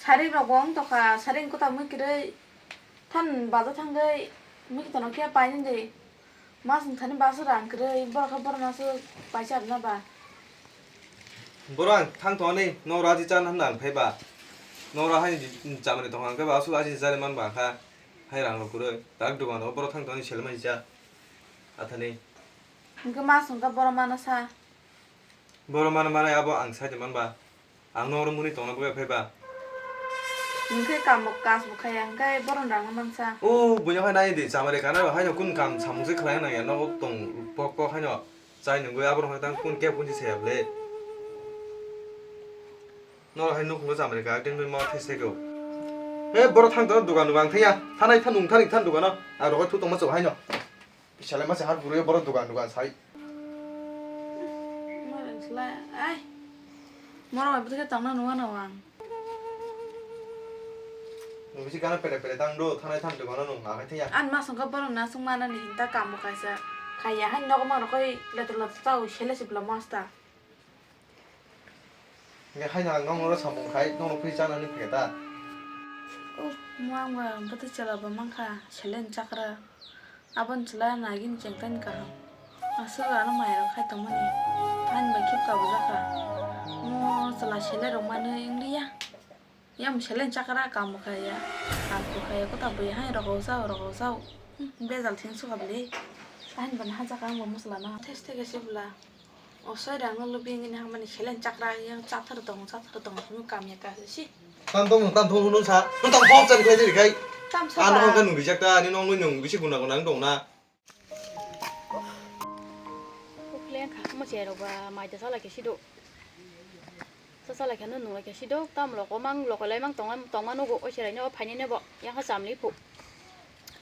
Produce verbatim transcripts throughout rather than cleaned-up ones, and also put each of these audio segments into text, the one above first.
Sarik rok bo wng tokha, sarik kota mui kwrwi than bajo thangwi mui kwthano khe painani de. Mas wng thani baso rang kwrwi, borok khe borok naso paisa rwna ba. Borok ang thang tongani, nokra aji chan hwnna ang phai ba. Nokra hai chamani tongkha, ang khe ba aswk aji chari man ba kha. Hai rang rok kwrwi, tak dukan o borok thang tongani selma hija. Athani. Hwnkhe mas wng kha borok mana sa. Borok mana mana abo ang sai tongman ba. Ang nokro muni tongna bagwi phai ba. Hwnkhe kam bo kas bo khaya hwnkhe borom rang mansa. O buino hai nai di chamari kana rok haino kun kam samung se khlai nang ya nogo tong pok pok haino chai nungwi abo rok tang kun kep kun se ya ble. Noro hai nukhungo chamari ka tengwi ma thai se go. He borok thang tong dukan dukan thaya thanai than nung thani than dukan no. Ang rokoi thu tongma chok haino. Bisalai masa har bwrwi borok dukan dukan sai. Morang slai, ai. Morang bai bwtwi khe tongna nung ano ang. Nung bisi gana pere pere tang do, thanai than dukan nung akai thaya. An ma songkha borok na sung mana ni hinta kam bo kaisa. Khaya hai nogo ma rokoi letra letra tao sele sibla masta. Hingke haino ang nokno samung khai nokno phri chana hinwi phaikha ta. Oh, mo ang ba bwtwi chwla bo mankha, selen chakra. Aboni chwla nagini chengtani kaham. Aswk ano maya rok khai tongmani. Ani bai khe kabujakha. Mo chwla sele rok manwi wngliya. Yang selen chakra kam bo khaya. Kam bo khaya kota bui hai rok sao rok sao. Hmm, bejal thing sukha bwle. Ani bana hajaka ang bo mo chwla no. Thes thege se bwla. O soi rang no lubi ngini hamani selen chakra yang chathar tong chathar tong hunu kam ya ka si. Tam tong tam thung hunu sa. Tam thong chari khai jeri khai. Tam sa. Ano ka nung rijak ta ani nong nung bisi guna guna ang tong na. Ukleng kha mo cherok ba mai ta sala ke sido. Sa sala ke no nung ke sido tam loko mang loko lai mang tong tong ma nugo o cherai no phaini nebo yang ha chamli phu.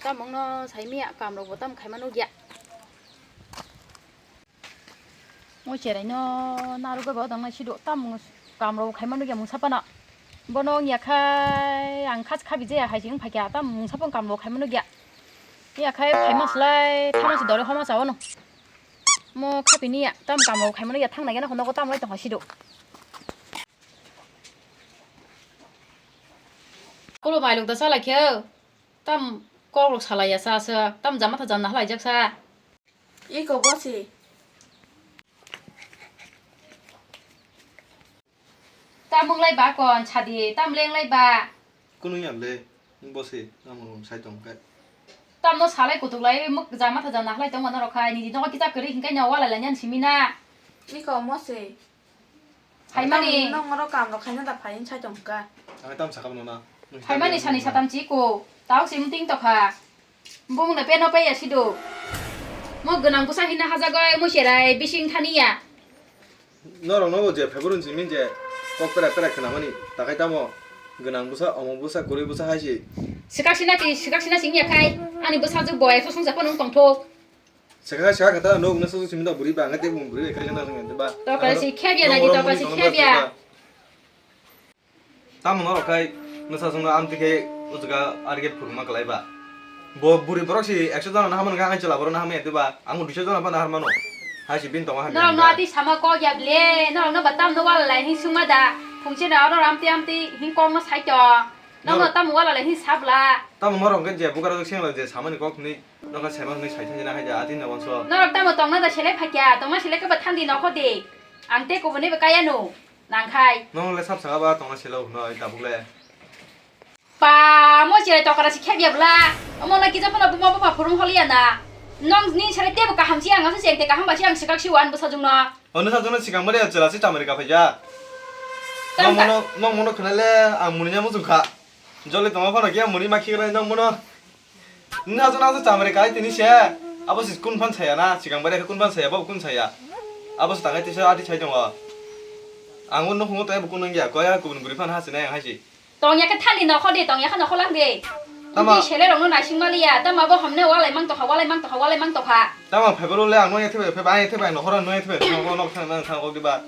Tam mong no sai miya kam rok bo tam khai ma nugya. Mo cherai no narwk bai bo tong nai sido tam mung kam rok khai ma nugya mung sapano. Bono wngya khai ang khas khabi jaya hai se wng phaikha tam mung sapang kam rok khai ma nugya. Wngya khai phaima slai thama se dori homa chao no. Mo khapi niya tam kam rok khai ma nugya thang nai gana nogo tam lai tong hai sido. Kolo mailok da salai khe tam kok rok salai ya sa sa tam jama tha janna halai jak sa. Iko bosi. Tam wng lai ba kon sadi, tam leng lai ba. Kunu ya le, bosi, nang rong sai tong kai. Tam no salai kutuk lai, muk jama tha janna halai tong mano rok khai, ni di no kicha kwrwi hingkai no wala lai nyan simi na. Iko mosi. Phaimani. Nang oro kam rok khaina da phai sai tong ka. Ang tam sakam no na. Phaimani sani satam chi ko, tao sim ting to kha. Bung da peno paiya sido. Mo gwnang bwsa hinna hajagoi mo cherai bising thaniya. Norok no bo je phaibrun simi je kok pera pera khwnamani takai tamo gwnang bwsa omo bwsa kwrwi bwsa hai si. Swkak sina ti swkak sina singya khai ani bwsa jwk boy so songsa phano wng tongthok. Swkak swkak khe ta no wngna so simi da bwrwi ba ang tei bung bwrwi khai na wngya ba. Tokra si khebya nai di tokra si khebya. Tamo norok khai nwsasongno amtwi khe o jaga R K phuruma kwlai ba. Bo buri borok si ekso jona no hamani khe ang chwla borok no hamya twi ba. Ang bo duiso jona phano harmano. Hai si bini tongo hamya. Norok no ati sama kok ya ble. Norok no ba tam no wala lai hin suma da. Phungse na oro amtwi amtwi hin kok no sai to. Norok no tam wala lai hin sabla. Tamo norok khe je bukara jok sengla je samani kok ni. Nokha sema hwnwi sai thangwi na hai da ati no wanso. Norok tamo tongna da sele phakya. Tongna sele khe ba thandi nokho de. Ang te kubuni ba kaya no. Nangkhai. Nong le sap saka ba tongna selo hwnwi tabuk le. Pa, mo chire tokra si khebya bla. Omo na kisa phano buma buma phurung holiya na. Nong ni sare tebo kaham si ang asa chengte kaham ba si ang sikak si wan bwsa jung no. Ono sa jung no sikang mare chela si chamari ka phaija. Tam Nong ka- mono nong mono khna le ang muni nya muchung kha. Joli tongma phano khe muni ma khigra nong mono. Nini aswk aswk chamari kai tini se. Abo se kun phan saya na, sikang bare kun phan saya, bo kun saya. Abo se takai tisa ati sai tongo. Ang o nukhungo tei bo kun wngya, koi ha kubun buri phan ha sinai ang hai si. Tongya khe thani nokho de, tongya khe nokho lang de. Tama. Tini sele rokno naising maliya, tama bo hamne walai mang tokha, walai mang tokha, walai mang tokha. Tama phaibo le ang no ya thebe, phaiba ang ya thebe, ang nokhora no ya thebe, no no thang nang thang kok diba.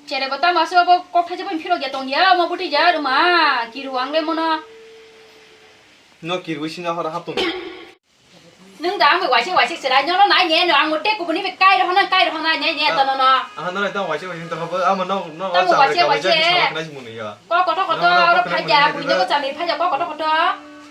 Chere bo tamo aswk abo kok thaisa bai phirok ya tong ya, omo bwtwi ja rwma, kiru ang le mono. No kirwi sina hora hap tong. Nwng da ang bai waise waise chwrai, nono nai ne no, ang tei kubuni bai kai rohona, kai rohona, ne ne to nono. Aha, nono tamo waise waise to habo, amo no, no, tamo waise waise. Ko koto koto, oro phaja, bui nogo chami phaja, ko koto koto.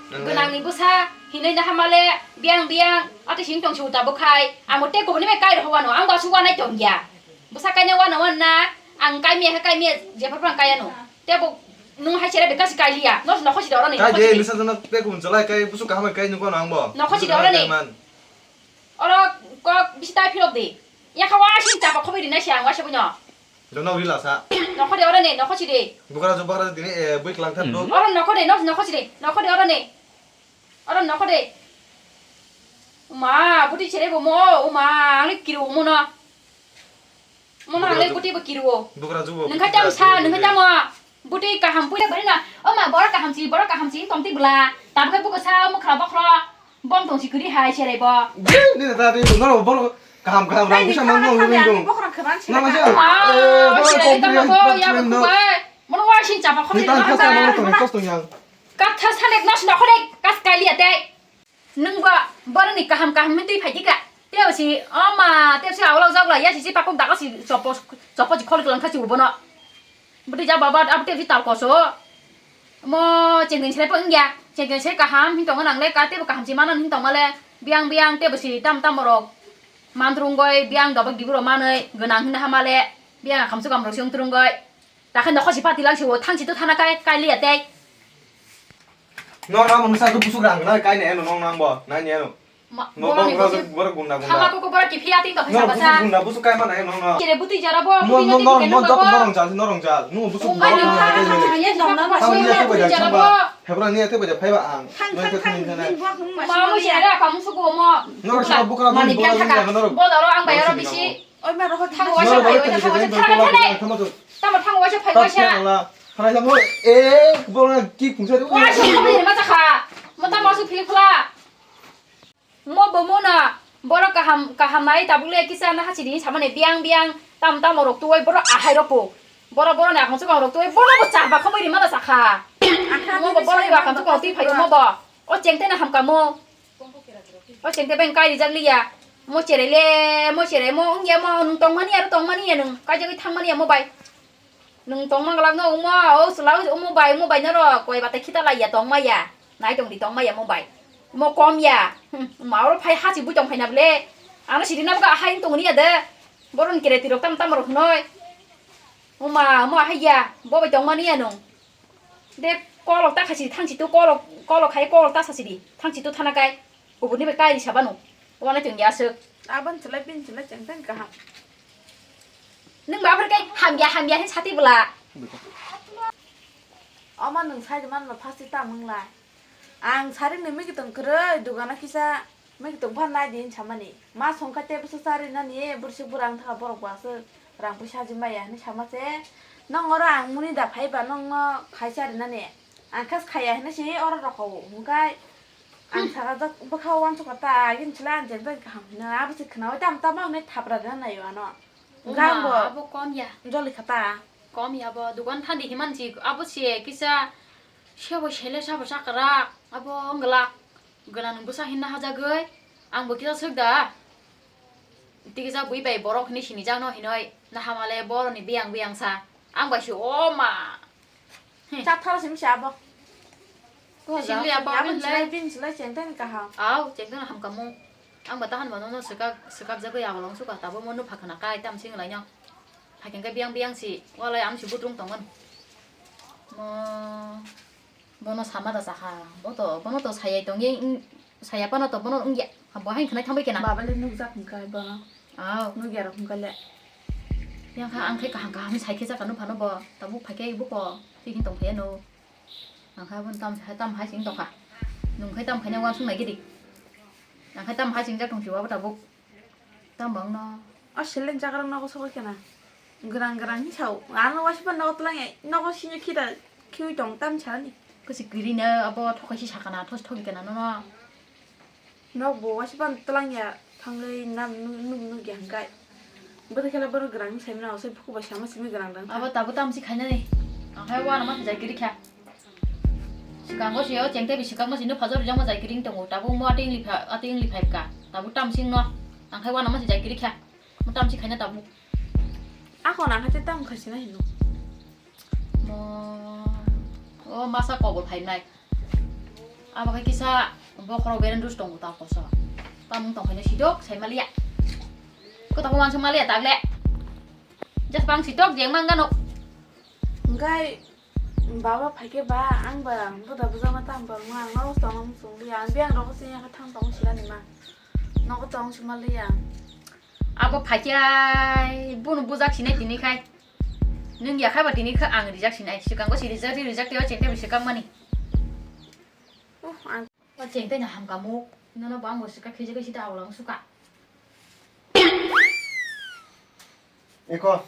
Gwnang ni bwsa hinwi na hamale, biang biang, ati sing tong suta bwkhai, ang tei kubuni bai kai rohowano, ang ba suwa nai tong ya. Bwsa kaina wano wan na, ang kai miya khe kai miya, jephar phang kaiya no. Tei bo nwng hai chere bekasi kai liya, no nokho sidi oro ni, kai nokho de, sidi. Nisa jana tei kubun chalai kai, busu kaham kai nukho nang bo. Nokho sidi oro ni. Oro kok bisi tai philok de. Ya kha wa sing chapa khobai rinai se ang wa se buino. Dono ri lasa. Nokho de oro ni, nokho sidi. Bukra jo bakra dini, eh, bui klang thar do. Oro nokho de, nok-, nokho sidi, nokho de oro ni. Oro nokho de. Uma, buti chere bo mo, uma, ang le kiri mo no. Mono ang le buti bo kiriwo. Bugra jubo. Nwng khai tamo sa, nwng khai tamo. Buti kaham puila bari na. O ma, borok kaham si, borok kaham si, tong ti bwla. Tabuk khai buko sa, mukra bokhro. Bong tong si kuri hai serai bo. Ni da di no borok kaham kaham rang bisa mang mang lubing dong. Bokhro khaban si. Na ma ja. Ma, eh, borok serai tamo ko, ya ko bai. Mono wa sing chapa khori. Ni ta khasa mo tong kos tong yang. Katha sanek nas na khore, kas kaili ate. Nwng bo boroni kaham kaham hwnwi twi phai di kha. Tei si, o ma, tei si awlok jagla ya si, si pakuk daga si chopo, chopo si khol klang kha si bono. Bwtwi ja baba, abo tei si tal koso. Mo chengdeng se po wngya. Chengdeng se kaham hin tongo nang le, ka tei bo kaham si mano hin tongma le. Biang biang tei bo si tam tam borok. Man trung goi, biang dobok dibu rok manwi, gwnang hin hama le. Biang akam su kam rok si wng trung goi. Ta khe nokho si pati lang si o, thang si to thana kai, kai liya tei. No, no, mo sa to busuk rang na kai ne no, no, nang bo, na ne no. Ma, no, borok ni borok, busuk, borok gunda, gunda. Thama ko ko borok ki phiya ting to phaisa basa. Busuk gunda, busuk kai ma na no, no. Kire buti jara bo, mo, buti no, jati no, ke mo, no, jok, bo. Norong jal, norong jal. No, busuk borok na kai ne. Thang ni ya te bai jara bo. Hebra ni ya te bai phai ba ang. No te thang ni na. Ma mo jara ka musu ko mo. No, sa bukra mani borok biang thaka. Bo doro ang bai oro bisi. Oi ma rohor thang waisa phai waisa thang waisa thang waisa thang waisa. Tamo thang waisa phai waisa. Thanai tamo, eh, borok ki khungsa de. Waisa phai ma ta kha. Mo tamo su phili khula. Mo bo mo na. Borok kaham kaham nai tabuk le kisa na hachini samani biang biang tam tamo rok tuwai borok ahai rok po. Borok borok ni akhong chukong rok tuwai borok bo chaba khomoi rima da sakha. Mo bo borok ni akhong chukong twi phai mo bo. O chengte na hamka mo. O chengte beng kai rijak liya. Mo cherai le, mo cherai mo wngya mo, nwng tongmani aro tongmani ya nwng, kaijagwi thangmani ya mo bai. Nwng tongma glak no wngmo, o chwla o mo bai, mo bai norok koi batai khita lai ya tongma ya. Nai tong di tongma ya mo bai. Mo kom ya. Hmm, ma oro phai hachi bui tong phai na bwle. Ano sidi na bwkha hai wng tongni ya de. Boroni kere tirok tam tam rok hnoi. Mo ma, mo hai ya, bo bai tongmani ya nwng. De, kolok ta khasi, thangsi tu kolok, kolok khai kolok ta sasi di. Thangsi tu thana kai. Kubuni bai kai ri sabano. Wana chwng ya suk. Aban chwlai bin chwlai chwng tang kaham. Nwng ba phar kai hamya, hamya hin sati bwla. Oma nwng sai man ma phasi ta mwnglai. Ang sari nwi miki tong kwrwi dugano kisa. Mui tong phan nai di hinwi samani. Ma songkha tei bwsa chari nani, bwrwswk bwrang thaka borok bo aswk rang puisa haji maya hinwi sama se. Nong oro ang muni da phai ba nongno khai chari nani. Ang khe khaya hinwi si oro rokho hwnkhai ang saka jak bwkha uansukha ta agini chwla ang jeng jeng kaham hino abo se khwnaui tamo tamo hinwi thapra rwna naio ano. Wngkha ang bo abo kom ya. Joli kha ta. Kom ya bo dogan thandi himan si abo se kisa sebo sele sabo chakra abo wngla. Gwnang nwng bwsa hinna hajagwi, ang bo kisa swk da. Tikisa bui bai borok hinwi sinijak no hinwi, nahamale boroni biyang biyang sa. Ang bai se o ma. Chak tharo simi se abo. Simi abo, ang bini silai, bini silai chengtani kaham. Au, chengtani hamkamo. Ang ba tahan ba nono swkak, swkak jagwi abolong suka tabo mo nupha khna kai tam sing lai no. Phai khe biyang biyang si, walai ang si butrung tongmani. Mo. Bono sama da sakha. Bo to, bono to sayai tongye, wng-, saya pano to bono wngya. Bo hain khwnai thangbai kena. Baba le nukjak hwnkhai bono. Aw. Nukya rok hwnkhai le. Yang kha ang khai kaham kaham sai khe jaka nung phano bo. Tabuk phai khe buko. Twi khe tong phai no. Ang kha bono tam, tam hai sing tongkha. Nung khai tam khaina uansuk nai gidi. Ang khai tam hai sing jak tong si bo tabuk. Tamo wngno? O seleng jagrang nogo sogwi khena. Gwnang gwnang hinwi sao. Ano waisa phano nogo twlang ya. Nogo simi khita khiui tong tam sarani. Kwchwi kwrwi no abo thokaisi sakana, thos thogi kana nono. Nok bo waisa phano twlang ya. Thangwi nam nuk nuk ya hwnkhai. Bwtwi khe borok gwnang sai mano, sai buku bai sama simi gwnang dang. Abo tabuk tamsi khainani. Ang hai uanama jai kwrwi kha. Swkango se o chengtei bai swkakma se nw phajor rijak ma jai kiring tongo. Tabuk mo atwng li pha-, atwng li phaikha. Tabuk tamsing no. Ang khai wana ma se jai kiring kha. Mo tamsing khaina tabuk. Ako nang khaite tam khaisina hino. Mo, o masa kobol phainai. Abo khai kisa bokhorok bereng dus tongo ta koso. Tamung tong khaina sidok sai maliya. Ko tabuk wansuk maliya tagle. Just bang sidok jeng mang gano. Engkai baba phaikhe ba ang ba buda bujakma tamo ba wngma ang nogo tongma muchung liya ang biyang rogo chini khe thang tong silani ma nogo tong sima liya. Abo phaikhe ai bono bujak sinai tini khai nwng ya khai ba tini khe ang rijak sinai swkango si rijak rijak tei o chengtei bai swkang mani. Oh, ang O chengtei no hamkha mo nono bo ang bo swkak khe je khe sita aulang suka. Eko.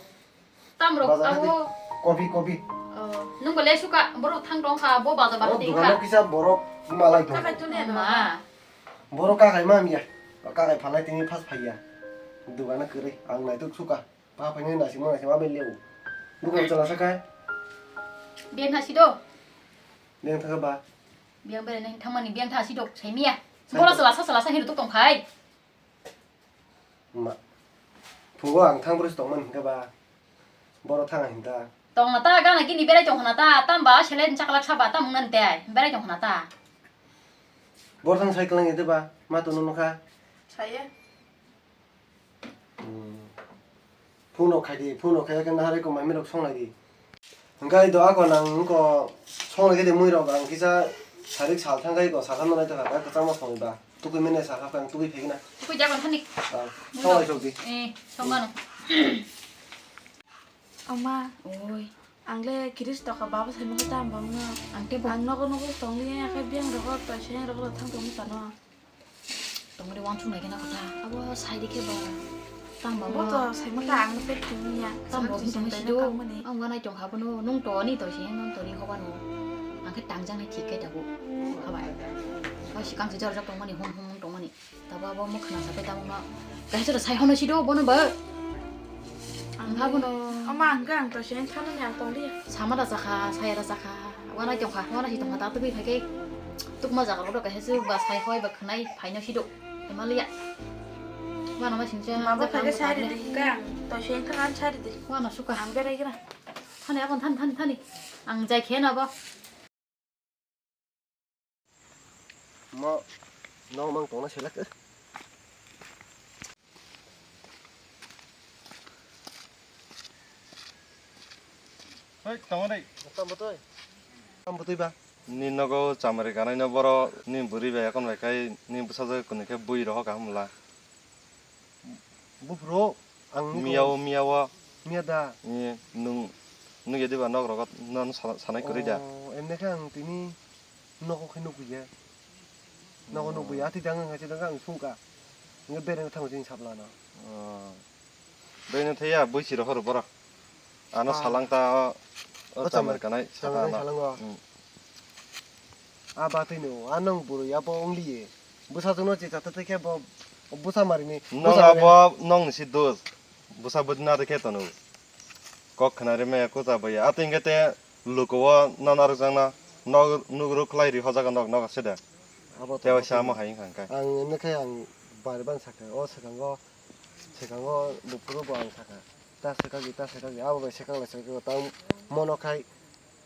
Tamrok bazar abo hati. Kopi, kopi. Oh, nwng bo le suka, borok thang tong kha, bo bazar ba hati wngkha. Dogano kisa borok malai tong. Kakai tuni ano. Ma. Borok kakai ma miya. Kakai phalai tini phas phaiya. Dogano kwrwi, ang naituk suka. Pa phaini naisingma naisingma bai leo. Dogano chwla sakai. Beng hasi do. Beng thaka ba. Beng bere nai thangmani beng thasi dok sai miya. Sai borok dok. Chwla sa chwla sa hino tuk tong khai. Ma. Phungo ang thang bwrwi tongmani hinkhe ba. Borok thang hinda. Tong na ta gana gini berai tong na ta tam ba sele chaklak saba tam ngan te berai tong na ta. Borok thang sai klang ide ba ma tunu nukha. Saye. Hmm. Phone rok khai di, phone rok khai khe nahari ko mami rok song lai di. Hingke do ako nang ko song lai khe de mui rok ang kisa sarik sal thang kai ko sal thang nai ta kha kwchangma song ba. Tukui mene sal kha ang tukui phegi na. Tukui jagon thani. Ah, song lai sok di. Eh, song mano. Ama. Oi. Ang le kiris tokha baba sai mokhe tam bang no. Ang te bo. Ang nogo nogo tong li ya khe biyang rok to seng rok thang tong ta no. Tongmani wansuk nai khe na kotha. Abo sai di khe ba. Tamo bo to sai mata ang pet tumi ya. Tamo bo tong sido. Ang wanai tong habo no nung to ni to si nung to ni hoba no. Ang khe tangjak nai thik khe dabu. Habai. Ba si kang se jar jak tongmani hum hum tongmani. Tabo abo mo khna sapai tamo ma. Kaisa to sai hono sido bono ba. Ang habo no. Ama ang kang to sen thano ni ang tong di. Sama da sakha, saya da sakha. Wana kyokha, wana si tongkha ta tugui phaikhe. Tukma jaga rok kaisa se ba sai hoi ba khwnai phaino sido. Emaliya. Wana ma singcha. Mabo phaikhe sai di kang. To sen thang an sai di. Wana suka. Ang berai gira. Thani abon thani thani thani. Ang jai khe na ba. Mo no mang tongna selak. Hei, tamo dei. Tam botoi. Tam botoi ba. Ni nogo chamari ganai no boro ni buri bai akon bai kai ni bwsajwk kwnwi khe bui rohor kaham la. Buphuru ang nukho. Miyao, miyao. Miya da? Ni, nung, nung ya diba nok rogo, non sa-, sanai kwrwi da? Oh, emne khe ang tini nogo khe nukya. Nogo nukya, ati dang ang, ati dang ang sungka. Nge bereng thang jing saplano. Oh. Bereng thaya, bui siro horo boro. Ano salang ta, o chamar kanai, saka ano. Salango. Hmm. A batwi no, a nong bwrwi abo wng liye. Bwsa chwngno chicha twi khe bo bwsa marini. Nong abo nong ni si dos. Bwsa bwdna de khe tono. Kok khna ri me kucha baya. Ato hingke te luku o nana rwjakna nog nugruk khlai ri hojaga nog nog se de. Abo to. Tewa sa mo hai wngkha hingkhe. Ang ene khe ang bari ban sakha. O swkango, swkango buphuru bo ang sakha. Ta swkagwi, ta swkagwi, abo bai swkang lai swkagwi, tang mono khai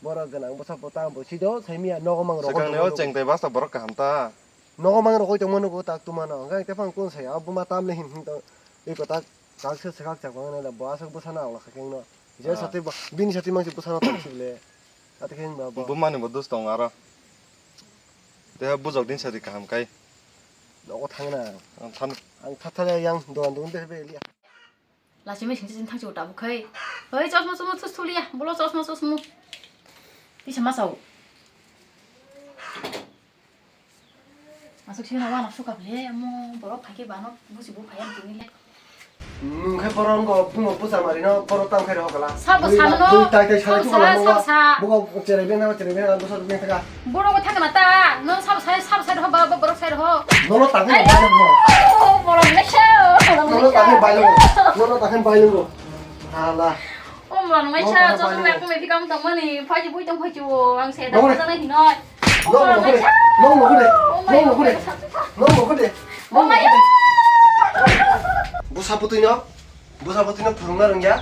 borok gwnang bwsa bo tang bo sido, sai miya nogo mang rogwi tongmani o cheng tei basta borok kaham ta. Nogo mang rogwi tongmani bo tak tumano, hwnkhe tei phang kun sai, abo buma tamle hin hin tong, eko tak, tak se swkak chak bangani bo aswk bwsano ang lakha khe wngno. Je sati bo, bini sati mangsi bwsano tong sibole. Ate khe wngba bo. Bumani bo dus tong aro. Tei bujok din sadi kaham kai. Nogo thangna. Ang than. Ang thathale yang dogan dogan de be liya. Lachimai singcha sing thangsi tabuk khai. Hoi, chosma, chosma, thus, thulia. Bolo, chosma, chosma. Tisa masao. Asuk sina wana suka ble, amo borok phaikhe bano, busi bo phaiya tini le. Nung khe borok wngkha, phungo bwsa marino, borok tamo khe rw kala. Sabo sabo no. Twi tai tai salai sabo sa, sabo sa. Buko cherai beng na, cherai beng na, bwsa beng thaka. Borok bo thangna ta, no sabo sai, sabo sai rw, ba, ba, borok sai rw. Nono tangwi bai lwngo. Oh, borok naisa, borok naisa. Nono tangwi bai lwngo. Nono tangwi bai lwngo. Hala. Oh, borok naisa, chosma bai lwngo. Chosma yakung mai phikam tongmani, phaji bui tong phaji o, ang se da. Nono. Bwsa nai hinoi. Nong nokho de, nong nokho de, nong nokho de, nong nokho de, nong nokho de. Bwsa bwtwi no, bwsa bwtwi no phwrwngna rwngya.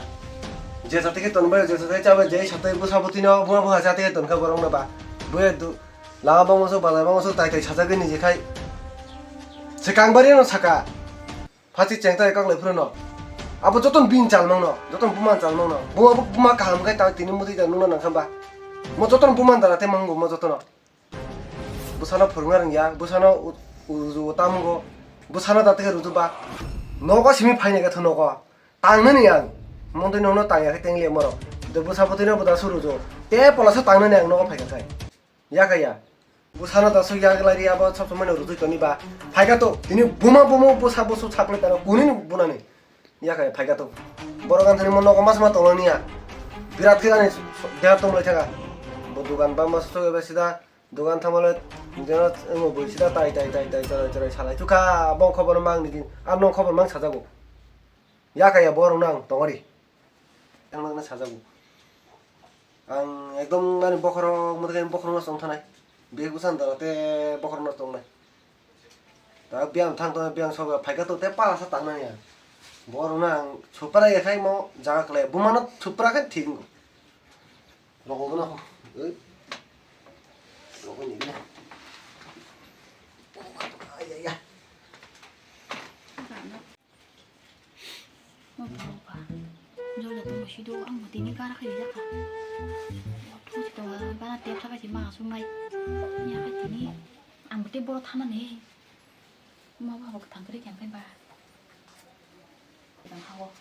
Je jate khe tonbai, je jate khe chabai, je satwi bwsa bwtwi no, buma buma jate khe tonkha borok no ba. Buya du, lama bangma sok, balai bangma sok, tai tai sajagwi niji khai. Swkang bari no saka. Phachi chengtai kaklai phuru no. Abo joton bin chal mangno, joton buman chal mangno. Buma, buma kaham khai ta tini muti ta nuna nang khamba. Mo joton buman dara te mango mo jotono. Bwsano phwrwngna rwngya, bwsano u-, uju tamungo, bwsano da tei ruju ba. Nogo simi phaina khe nogo. Tangnani ang. Montwi nono tangya khe tengliya morok. De bwsa bwtwino bwda suruju. Te polasa tangnani ang nogo phaikha khai. Yakha ya. Bwsano da suk yak lai ri abo sob somoi no rujui toni ba. Phaikha to, tini buma bumu bwsa bwsu saklai tano kunini bunani. Yakha ya phaikha to. Borok ang thani mo nogo mas ma tonglang niya. Birat khe ani deha tongmai thaka. Bo dugan ba mas suk ebe sida. Dogan thamale jeno wngo bui sida tai tai tai tai chwrai chwrai salai thukha, bong khobor mang nini, ar nong khobor mang sajago. Yakha ya borok nang tongari. Ang nang sajago. Ang ekdom ani bokhorok mothe bokhorok no tong thanai. Bek bwsan dara te bokhorok no tongnai. Ta biyang thang tong biyang soba phaikha to te pala sa tangnai ya. Borok nang supra ya khai mo jaga kle bumano supra khe thik. Rogo bono. Ei. Rogo ni le. Ay, ay, ay. Jole tong si do ang tini kara khai jaka. Tong si tong bana tep sa khai si ma sung nai. Ya khai tini ang te boro thana ne. Ma ba bok thang kri kyan khai ba. Tang hago.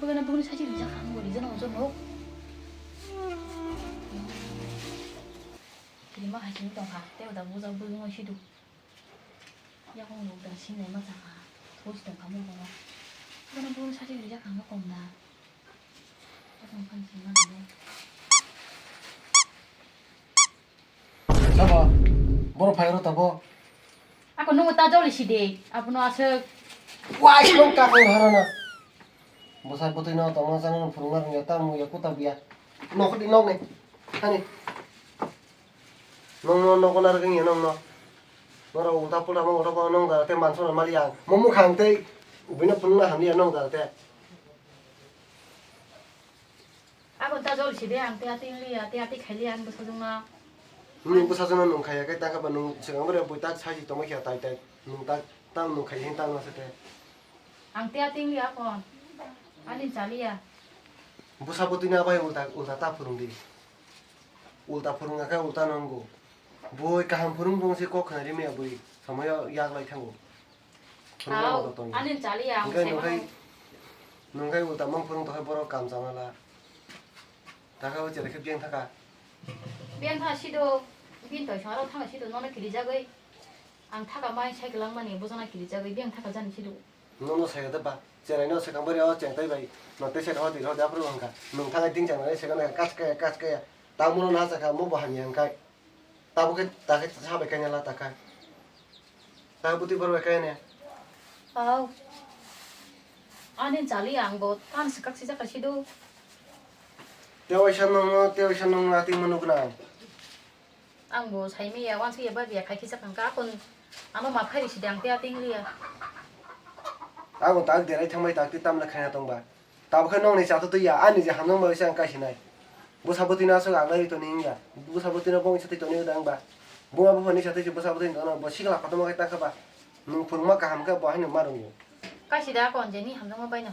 Bwgana bwgani sachi rijak ang bo rijak nang jok. Rima hai sini tong kha, tei da buja bwgwi sidu. Yakung rok da sinai ma chakha, thos tong kha mo bono. Bwgana bwgani sachi rijak ang kong da. Yakung phan sini ma nai. Sabo, borok phai oro tabo. Ako nungo ta joli si de, abono aswk. Wai, nung kakung harana. Bwsa bwtwi no tongma chana no phwrwngna rwngya, ta mung ya kuta biya. Nokho di nok ni. Hani. Nung no nokho na rwgeng ya nung no. Norok ulta pulta mo ulta pulta nung da te manso na mali ang. Mo mukhang tei buino phwrwngna hamya nung da te. Aboni ta jol si de ang te ati wng liya, te ati khai liya ang bwsajwkno. Nwng bwsajwkno nwng khai ya khe, ta khe ba nwng swkang bwrwi bui tak sai si tongma khe tai tai nwng tak tam nwng khai hin tang no se te. Ang te ati wng liya kon. Ani cha liya. Bwsa bwtwi na bai ulta, ulta ta phwrwng di. Ulta phwrwng khe ulta nwngo. Bui kaham phwrwng tong se kok khna ri maya bui. Somoyo yak lai thango. Phwrwngma Hao, bo tong. Ani chali ang Hingke sai nungkai, mano. Nungkai ulta mang phwrwng tongkhe borok kam chana la. Taka o cherai khe biyang thaka. Biyang thaka sido, bin toi saro thaka sido, nono kirijagwi. Ang thaka mai cycle langmani, bojana kirijagwi, biyang thaka jani sido. Nono sai de ba, cherai no sekang bari o cheng tai bai. No te se ho di ho da phwrwng hangka. Nung thangai ding chang nai sekang kach kaya, kach kaya. Tamo no na chakha mo bo hamya hangkai. Tabuk khe, ta khe sa bai kanya la ta kha. Ta bwtwi bor bai kanya ne. Au. Ani chali ang bo tan swkak sijak ka sido. Te waisa nung no, te waisa nung no atwi mano gwnang. Ang bo sai maya, wansa ya ba biya khai kisa kang ka kon. Ano ma phai si dang te ating liya. Ang bo tak derai thang bai tak ti tam le khaina tong ba. Tabuk khe nokni cha twi ya, ani je hamjak bai se ang kaisinai. Bwsa bwtwi no aswk ang nai toni wngya. Bwsa bwtwi no bongni satwi toni wngda wngba. Buma buphani satwi se bwsa bwtwi tongno bo sikla kotorma khe tangkha ba. Nwng phwrwngma kaham khe bo haino ma rwngyo. Kaisi da kon je ni hamjakma bai no.